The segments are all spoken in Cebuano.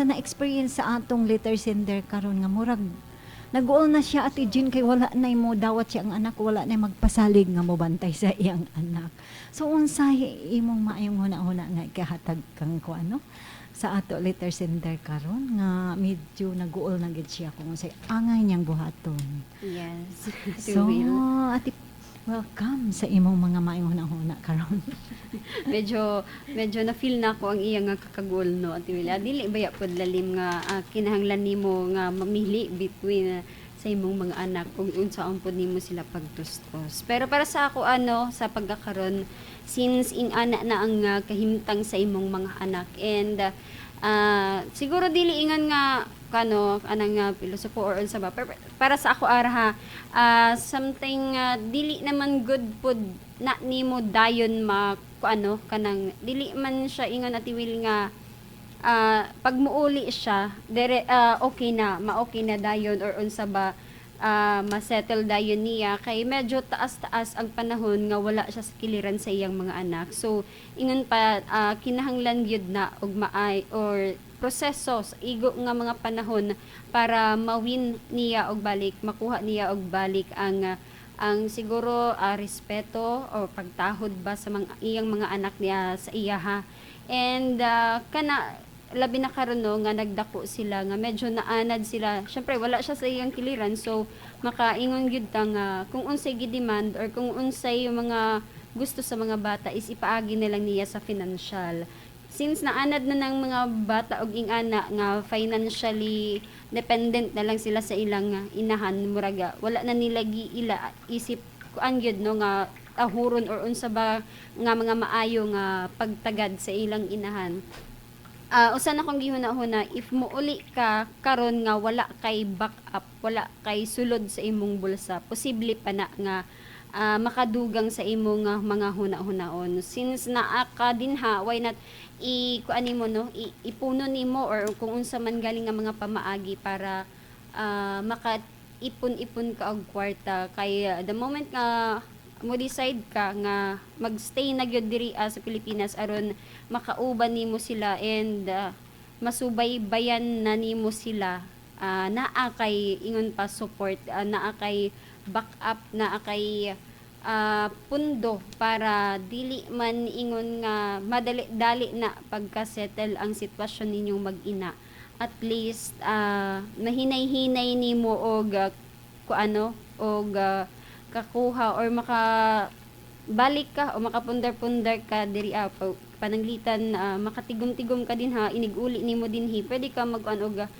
Na-experience sa atong letter sender karon nga murag nag-uol na siya, Ate Jean, kay wala na mo dawat siya ang anak, wala na magpasalig nga mobantay sa iyang anak. So unsay imong maayong huna-huna nga ikahatag kang ko ano sa ato letter sender karon nga medyo nag-uol na gid siya kung unsay angay niyang buhaton? Yes. So, Will. Ate, welcome sa imong mga maayong huna-huna karon. Medyo medyo na feel na ako ang iya nga kakagul, no, Ate Will. Dili baya pod lalim nga kinahanglan nimo nga mamili between sa imong mga anak kung unsaon pod nimo sila pagtustos. Pero para sa ako ano sa pagkakaron, since ing-ana na ang kahimtang sa imong mga anak and siguro dili ingon nga kano anang pilosopo or unsa ba, pero para sa ako ara ha, something dili naman good pod na nimo dayon ma ano kanang dili man siya ingon, Ate Will, nga pag muuli siya dire okay na, ma-okay na dayon or unsa ba, ma-settle dayon niya, kay medyo taas-taas ang panahon nga wala siya sa kiliran sa iyang mga anak. So ingon pa, kinahanglan gyud na og maay or proseso sa igo nga mga panahon para mawin niya og balik, makuha niya og balik ang siguro respeto o pagtahod ba sa mga iyang mga anak niya sa iya ha. And kana labi na karon, no, nga nagdako sila nga medyo naanad sila. Syempre wala siya sa iyang kiliran, so makaingon gyud ta nga kung unsay gi-demand or kung unsay yung mga gusto sa mga bata is ipaagi na lang niya sa financial, since naanad na ng mga bata og ing-ana nga financially dependent na lang sila sa ilang inahan. Muraga wala na nila giila isip kuan gyud, no, nga ahuron or unsa ba nga mga maayo nga pagtagad sa ilang inahan. Usa na kong gihuna-huna, if muuli ka karon nga wala kay backup, wala kay sulod sa imong bulsa, posible pa na nga makadugang sa imong mga huna-hunaon. Since naa ka dinha, why not i kuan nimo, no, ipuno nimo or kung unsa man galing nga mga pamaagi para maka ipon-ipon ka og kwarta, kay the moment nga mo decide ka nga magstay na gyud diri sa Pilipinas aron makauban nimo sila and masubaybayan na nimo sila, naa kay ingon pa support, naa kay backup, naa kay pundo para dili man ingon nga madali-dali na pagka-settle ang sitwasyon ninyong mag-ina. At least mahinay-hinay nimo og kuano og kakuha or maka balik ka o makapundar-pundar ka diri pananglitan makatigom-tigom ka din ha, inig-uli nimo dinhi, pwede ka mag og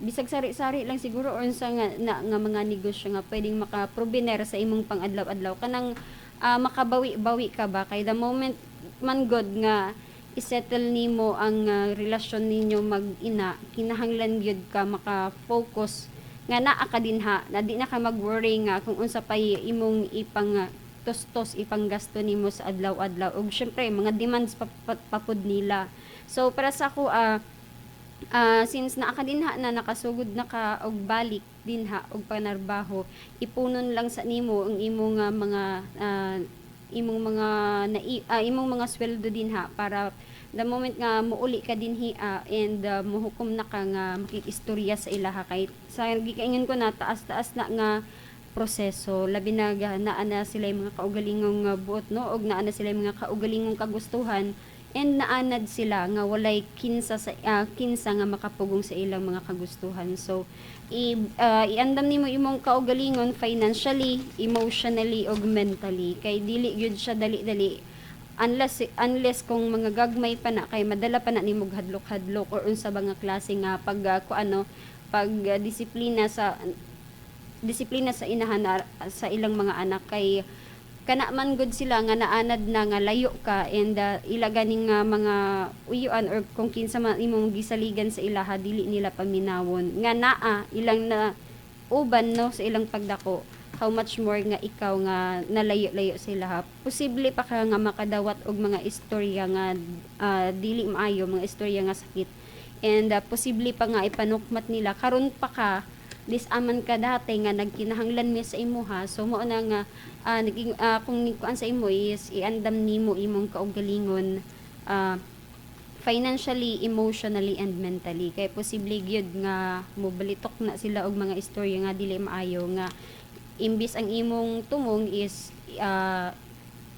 bisag sari-sari lang siguro or unsa nga na, nga mga negosyo nga pwedeng makaprobener sa imong pang-adlaw-adlaw, kanang makabawi-bawi ka ba, kay the moment man god nga isettle nimo ang relasyon ninyo mag-ina, kinahanglan gyud ka maka-focus nga naa ka dinha na di na ka mag-worry nga kung unsa pay imong ipang tustos, ipanggasto nimo sa adlaw-adlaw ug syempre mga demands pa, papud nila. So para sa ako, since naa ka dinha na, nakasugod na ka og balik dinha og panarbaho, ipunon lang sa nimo ang imong mga imong mga nai, imong mga sweldo dinha para the moment nga muuli ka dinhi and muhukom na ka nga makikistorya sa ilaha, kay sa gikaingon ko na taas-taas na nga proseso, labi na naa na sila yung mga kaugalingong buot, no, og naa na sila yung mga kaugalingong kagustuhan and naanad sila nga walay kinsa sa kinsa nga makapugong sa ilang mga kagustuhan. So i iandam nimo imong kaugalingon financially, emotionally ug mentally, kay dili gyud siya dali-dali unless unless kung mga gagmay pa na, kay madala pa na nimo hadlok-hadlok or unsa ba nga klase nga pag kuano pag disiplina sa inahan sa ilang mga anak, kay kana man gud sila nga naanad na nga layo ka and ila ganing nga mga uyuan or kung kinsa man imong gisaligan sa ilaha, dili nila paminawon nga naa ilang na uban, no, sa ilang pagdako. How much more nga ikaw nga nalayo-layo sa ilaha, posible pa ka nga makadawat og mga istorya nga dili maayo, mga istorya nga sakit, and posible pa nga ipanukmat nila karon pa ka disaman ka dati nga nagkinahanglan mi sa imuha. So mao na nga naging kung kuan sa imo is iandam nimo imong kaugalingon. Financially, emotionally and mentally, kay posible gyud nga mobalitok na sila og mga istorya nga dili maayo, nga imbis ang imong tumong is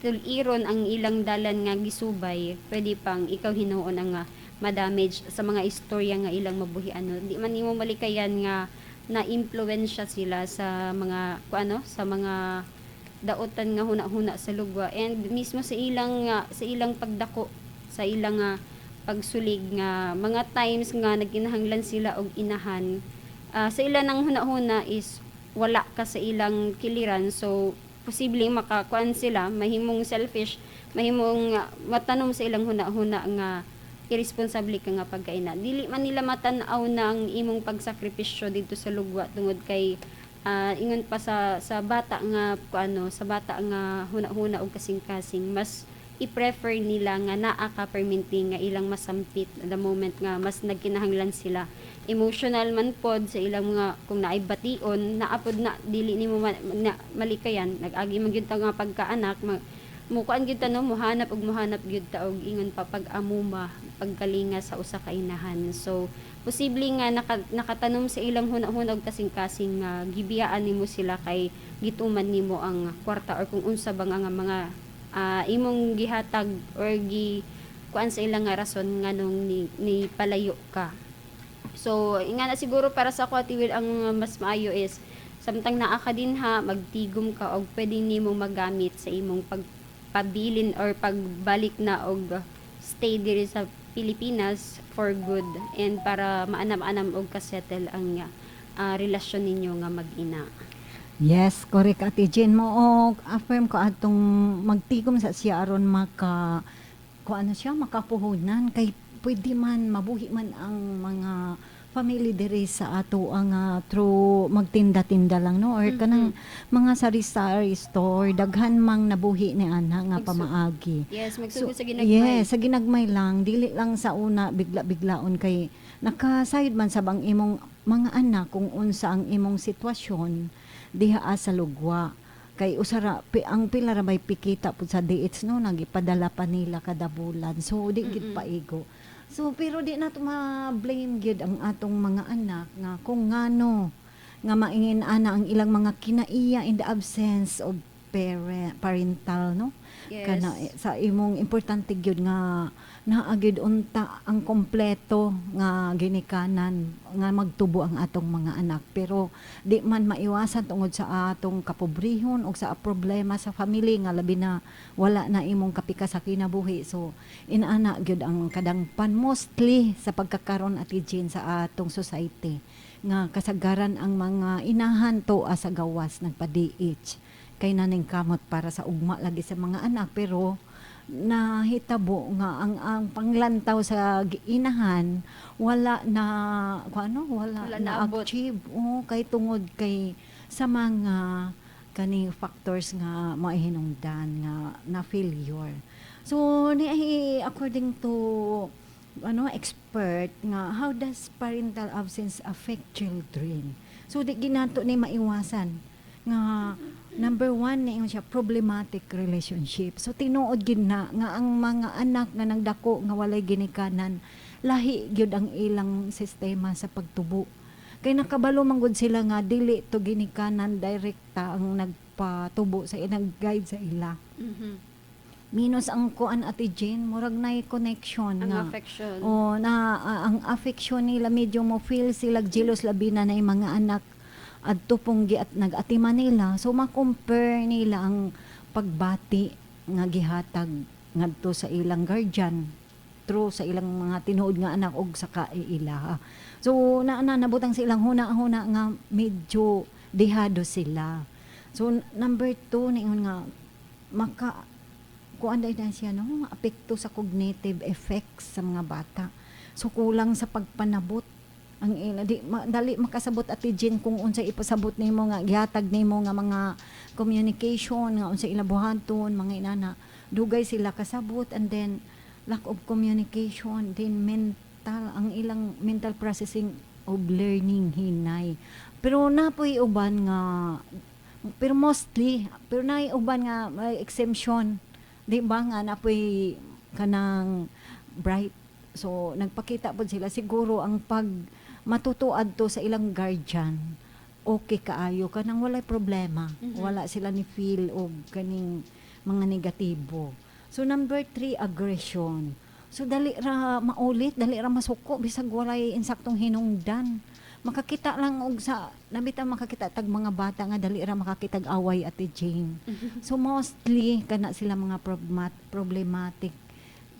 tuliron ang ilang dalan nga gisubay, pwede pang ikaw hinuon ang ma-damage sa mga istorya nga ilang mabuhi. Ano, di man nimo malikayan nga na-impluwensya sila sa mga ku ano, sa mga daotan nga huna-huna sa lugwa and mismo sa ilang pagdako, sa ilang pagsulig, nga mga times nga nagkinahanglan sila og inahan, sa ilang huna-huna is wala ka sa ilang kiliran. So posibleng makakuan sila, mahimong selfish, mahimong matanom sa ilang huna-huna nga irresponsable ka nga pagkaina. Dili man nila matan-aw na ang imong pagsakripisyo dito sa lugwa tungod kay ingon pa sa bata nga kuano, sa bata nga huna-huna og kasing-kasing, mas i-prefer nila nga naa ka perminti nga ilang masampit the moment nga mas nagkinahanglan sila, emotional man pod sa ilang mga kung naay bation, naa pod na dili nimo na, malikayan. Nag-agi man gyud ta nga pagkaanak, mukuan gyud ta, no, muhanap og muhanap gyud ta og ingon pa pag-amuma, pagkalinga sa usa ka inahan. So posible nga nakatanom sa ilang huna-huna og kasing-kasing nga gibiyaan nimo sila kay gituman nimo ang kwarta or kung unsa ba nga mga imong gihatag or gi kuan sa ilang nga rason nganong ni palayo ka. So, nga na siguro para sa ako, Ate Will, ang mas maayo is samtang naa ka dinha, magtigom ka og pwede nimo magamit sa imong pagpabilin or pagbalik na og stay diri sa Pilipinas for good and para maanam-anam og kasettle ang relasyon ninyo nga mag-ina. Yes, correct, Ate Jen mo, og affirm ko atong magtigom sa siya aron maka kung ano siya makapuhunan, kay pwede man mabuhi man ang mga family diri sa ato ang through magtinda-tinda lang, no, or kanang mga sari-sari store. Daghan mang nabuhi ni ana nga pamaagi. Yes, magsugod sa ginagmay. Yes, sa ginagmay lang, dili lang sa una bigla-biglaon, kay nakasayod man sa bang imong mga anak kung unsa ang imong sitwasyon diha sa lugwa. Kay usara ang pila ra may pikita pud sa DH, no, nagipadala pa nila kada bulan. So di gid paigo. So pero di nato ma-blame gyud ang atong mga anak nga kung ngano nga maingin ana ang ilang mga kinaiya in the absence of parental, no? Kana sa imong importante gyud nga naa gyud unta ang kompleto nga ginikanan nga magtubo ang atong mga anak, pero di man maiwasan tungod sa atong kapobrehon o sa problema sa family, nga labi na wala na imong kapika sa kinabuhi. So inaana gyud ang kadangpan mostly sa pagkakaron, Ate Jean, sa atong society nga kasagaran ang mga inahan to sa gawas nagpa-DH kay naning kamot para sa ugma lagi sa mga anak, pero nahitabo nga ang panglantaw sa inahan wala na kung ano, wala, Wala na naabot. Achieve, oh, kay tungod kay sa mga kani factors nga mahinungdan nga na failure. So ni ay according to ano expert nga how does parental absence affect children? So di ginato ni maiwasan nga number one ni siya problematic relationship. So tinuod gid na nga ang mga anak nga nagdako nga walay ginikanan, lahi gyud ang ilang sistema sa pagtubo. Kay nakabalo man gud sila nga dili to ginikanan direkta ang nagpatubo sa nag-guide sa ila. Minus ang kuan, Ate Jane, murag nay connection Ang nga affection. O na ang affection nila, medyo mo feel sila jealous, labi na yung mga anak adto pong gi at nag-atiman nila. So ma-compare nila ang pagbati nga gihatag ngadto sa ilang guardian through sa ilang mga tinuod nga anak og sa kaiila. So na nabutang sa ilang huna-huna nga medyo dehado sila. So number two niingon nga maka kuan dahil na siya, no, apekto sa cognitive effects sa mga bata. So kulang sa pagpanabot ang ila, di dali makasabot, Ate Jen, kung unsa ipasabot nimo nga gihatag nimo nga mga communication nga unsa ila buhaton, mga inana, dugay sila kasabot. And then lack of communication then mental, ang ilang mental processing of learning hinay. Pero napoy uban nga, pero mostly, pero naay uban nga may exemption, di ba, nga napoy kanang bright So nagpakita pod sila siguro ang pag matuto adto sa ilang guardian, okay kaayo, kanang walay problema. Wala sila ni feel og kaning mga negatibo. So number 3, aggression. So dali ra maulit, dali ra masuko bisag walay insaktong hinungdan. Makakita lang og sa nabita, makakita tag mga bata nga dali ra makakitag away, Ate Jane. So mostly kana sila mga problematic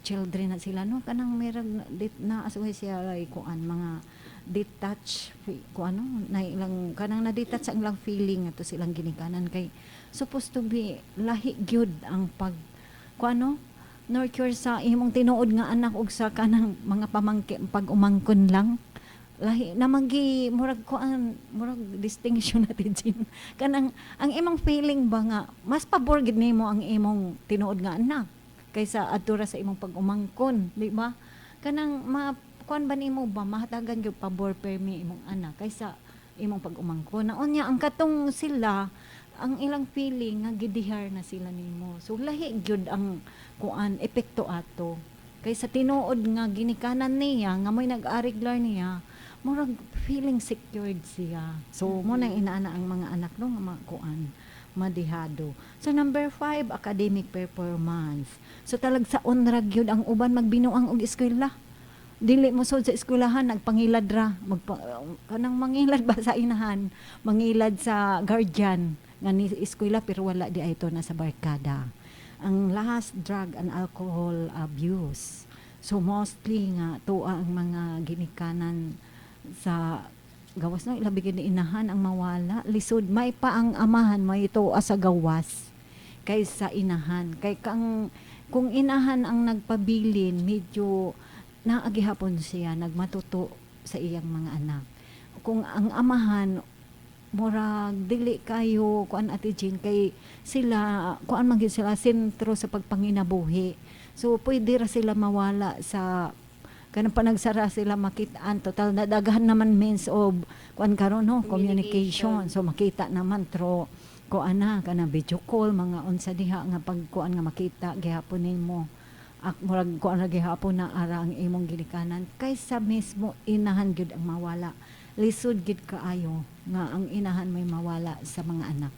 children na sila, no, kanang merag dit na asuhay siya ay kuan mga detach kuan, ano na ilang kanang na-detach ang ilang feeling ato silang ginikanan, kay supposed to be lahi gyud ang pag kuan, no, nurture sa imong tinuod nga anak ug sa kanang mga pamangkin. Pag umangkon lang, lahi naman gi, murag kuan, murag distinction natin Jin, kanang ang imong feeling ba nga mas pabor gid nimo ang imong tinuod nga anak kaysa adto ra sa imong pag-umangkon, di ba? Kanang ma kuan ba nimo ba, mahatagan gyud pabor permi imong anak kaysa imong pag-umangkon. Na unya ang katong sila, ang ilang feeling nga gidihar na sila nimo. So lahi gyud ang kuan, epekto ato kaysa tinuod nga ginikanan niya nga mo'y nag-ariglar niya, murag feeling secured siya. So mo nang inaana ang mga anak, no, nga makuan, madihado. So number 5, academic performance. So talagsaon ra gyud ang uban magbinuang og eskwela. Dili mo sud sa eskwelahan, nagpangilad ra, magpa, kanang mangilad ba sa inahan, mangilad sa guardian nga ni eskwela, pero wala di ay ito na sa barkada. Ang last, drug and alcohol abuse. So mostly nga tuwa ang mga ginikanan sa gawas, no, ilabi gid ni inahan ang mawala. Lisod may pa ang amahan may tuwa sa gawas kaysa inahan, kay kang kung inahan ang nagpabilin, medyo naagihapon siya nagmatuto sa iyang mga anak. Kung ang amahan, murag dili kayo kuan, Ate Jean, kay sila kuan man gyud sila, sentro sa pagpanginabuhi. So pwede ra sila mawala sa kanang panagsara sila makitaan. Total na daghan naman means of kuan karon, no, communication. Communication. So makita naman through kuan na kanang video call, mga unsa diha nga pagkuan nga makita gihapon nimo ak murag kuan ra gihapon na ara ang imong ginikanan kaysa mismo inahan gyud ang mawala. Lisod gyud kaayo nga ang inahan may mawala sa mga anak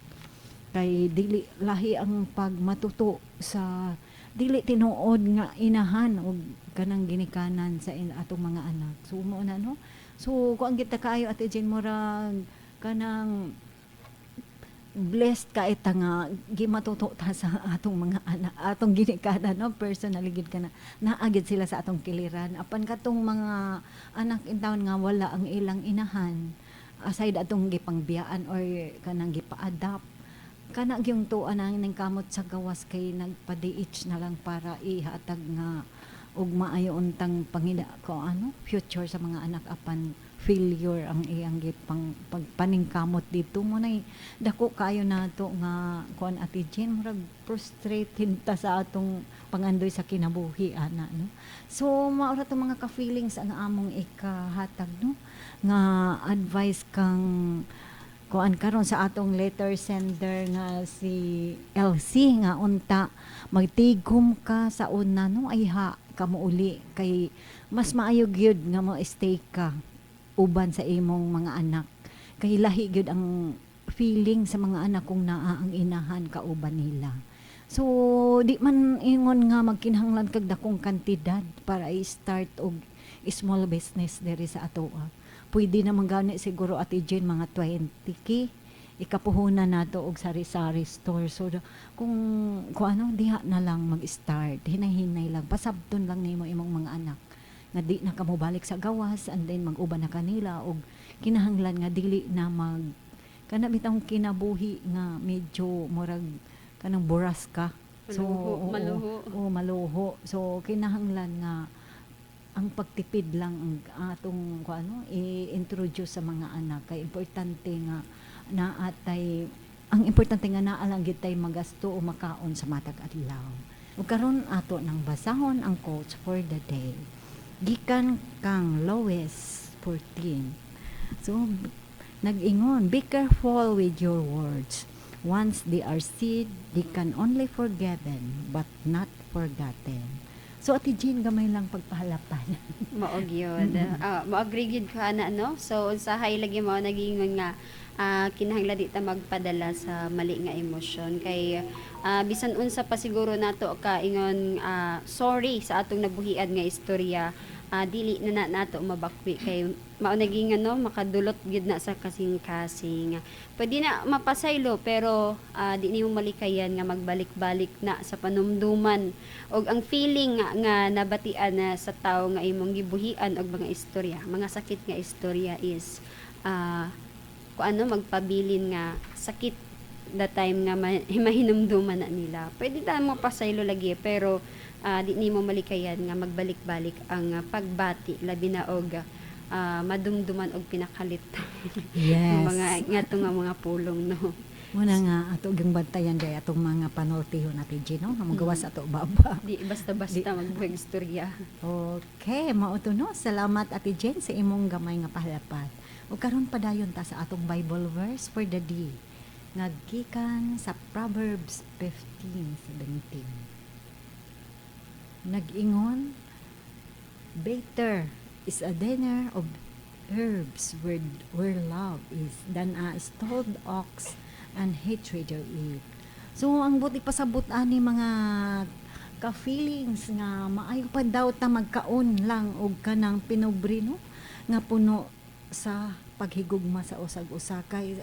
kay dili lahi ang pagmatuto sa dili tinuod nga inahan og kanang ginikanan sa atong mga anak. So mo na, no, so kuan kita kaayo, Ate Jane, murag kanang blessed ka ita nga gimatuto ta sa atong mga anak, atong ginikanan, no. Personally gid ka na naagid sila sa atong kiliran. Apan katong mga anak in town nga wala ang ilang inahan aside atong gipangbiyaan or kanang gipa-adopt, kana gyung tuwa nang ning kamot sa gawas kay nagpa-DH na lang para ihatag nga og maayo untang pangina ko ano future sa mga anak, apan failure ang iyang gipang pagpaningkamot dito. Mo nay dako kaayo nato nga kuan, Ate Jen, murag frustrated ta sa atong pangandoy sa kinabuhi ana, no. So maura to mga ka-feelings ang among ikahatag, no, nga advice kang kuan karon sa atong letter sender nga si LC nga unta magtigom ka sa una, no, ay ha ka mouli kay mas maayo gyud nga mo stay ka uban sa imong mga anak kay lahi gyud ang feeling sa mga anak kung naa ang inahan kauban nila. So di man ingon nga magkinahanglan kag dakong kantidad para i-start og small business diri sa atoa. Pwede naman gani siguro, Ate Jane, mga 20K ikapuhunan nato og sari-sari store. So kung ano diha na lang mag-start, hinay-hinay lang, pasabton lang nimo imong mga anak nga di na kamo balik sa gawas and then mag-uban na kanila og kinahanglan nga dili na mag kana bitawng kinabuhi nga medyo murag kanang buras ka. So Maluho, oo, maluho. Oo, maluho. So kinahanglan nga ang pagtipid lang ang atong kung ano i-introduce sa mga anak kay importante nga naatay ang importante nga naa lang gid tay magasto o makaon sa matag adlaw. Ug karon ato nang basahon ang quotes for the day. Gikan kang Lois 14. So nag-ingon, "Be careful with your words. Once they are said, they can only forgiven, but not forgotten." So, Ate Jean, gamay lang pagpahalapan. Mao gyud. Mo-agree gyud ko ana, no. So usahay lagi mao nagingon nga kinahanglan di ta magpadala sa mali nga emosyon kay bisan unsa pa siguro nato ka ingon sorry sa atong nabuhian nga istorya, dili na na nato mabakwi kay mao naging ano, makadulot gyud na sa kasing-kasing. Pwede na mapasaylo, pero di nimo malikayan nga magbalik-balik na sa panumduman og ang feeling nga nabatian na sa tawo nga imong gibuhian og mga istorya, mga sakit nga istorya is kung ano magpabilin nga sakit the time nga mahinumduman na nila. Pwede ta mo pasaylo lagi, pero di nimo malikayan nga magbalik-balik ang pagbati, labi na og madumduman og pinakalit mga ngadto nga mga pulong, no. Muna nga ato gyung bantayan day atong mga panultihon, Ate Jean, no, nga mogawas ato baba. Di basta-basta magbuhig istorya. Okay, mao to, no. Salamat, Ate Jen, sa imong gamay nga pahalapat. Ug karon padayon ta sa atong Bible verse for the day nga gikan sa Proverbs 15:17. Nag-ingon, "Better is a dinner of herbs where love is than a stalled ox and hatred therein." So ang buot ipasabot ani, mga ka-feelings, nga maayo pa daw ta magkaon lang og kanang pinobre, no, nga puno sa paghigugma sa usag-usa kay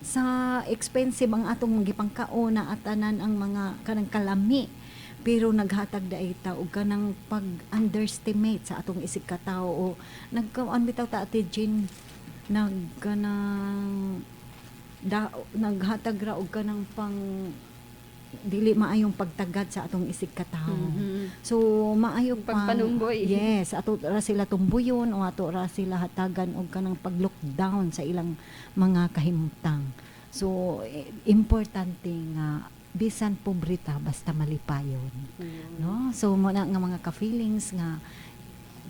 sa expensive ang atong gipangkaon na atanan ang mga kanang kalami, pero naghatag daay ta og kanang pag-underestimate sa atong isig katawo o nagkaon bitaw ta, Ate Jean, nag kanang da, naghatag ra og kanang pang dili maayong pagtagad sa atong isig katawo. So maayo pa Pagpanumboy. Yes, ato ra sila tumbuyon o ato ra sila hatagan og kanang pag-look down sa ilang mga kahimtang. So importante nga bisan pobre ta, basta malipayon. No? So mo na nga, mga ka-feelings, nga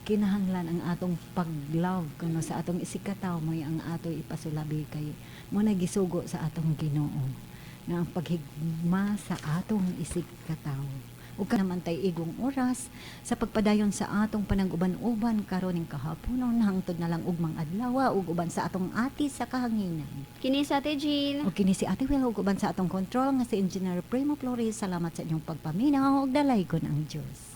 kinahanglan ang atong pag-love kuno sa atong isig katawo mo ang ato ipasulabi kay mo na gisugo sa atong Ginoo nga ang paghigma sa atong isig katawo. Ug naman tay igong oras sa pagpadayon sa atong panag-uban-uban karon ning kahaponon, hangtod na lang ugmang adlaw ug uban sa atong ati sa kahanginan. Kini sa Ate Jean. Ug kini si Ate Will ug uban sa atong control nga si Engineer Primo Flores. Salamat sa inyong pagpaminaw ug dalaygon ang Dios.